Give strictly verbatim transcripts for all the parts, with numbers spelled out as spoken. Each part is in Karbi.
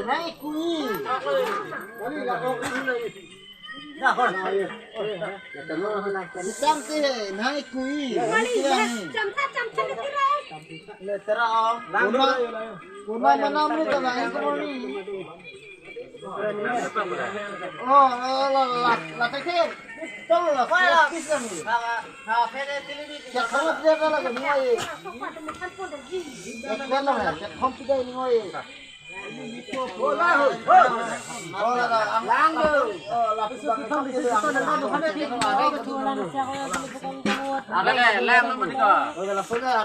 Nai kui. Hitam te he, nai kui. Kali, chamtha, chamtha, letera. Letera, oh. Kurma, kurma manam ni ta nai kumoni. Oh, la, la, la, la, tekir. Tol la, kis lang ni. Cek kham dia ka lagi ni oi. Cek kham dia ni oi. Lang lang. Lang lang. Lang lang.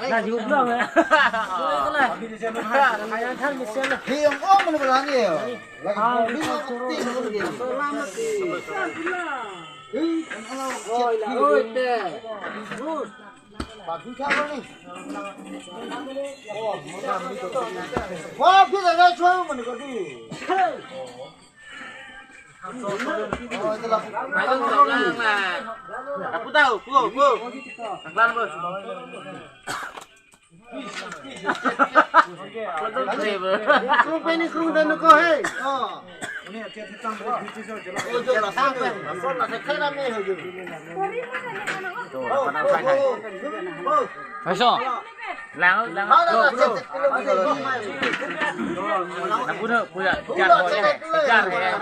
Nah, jublo ya. Hai yang than mesen. Hi yang om ni berani ya. Lagi beli mati. Selamat. Oi, la, oi, te. Wah, kita ada cuma mana tadi. Oh, itu lah. Aku tahu, aku, aku. Taklan, bos. Krung pen krung dan ko he. Oh. Oh, jala sang pen. Son la se khela me ho ju. Oh, oh, oh. Hai so. Lang, lang. Mana la cek cek kilo kilo. Na puno puya. Jar ho ya. Jar ho ya.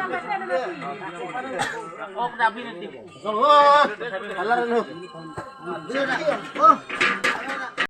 Ok, dah beli nanti. Oh, hala lo. Oh.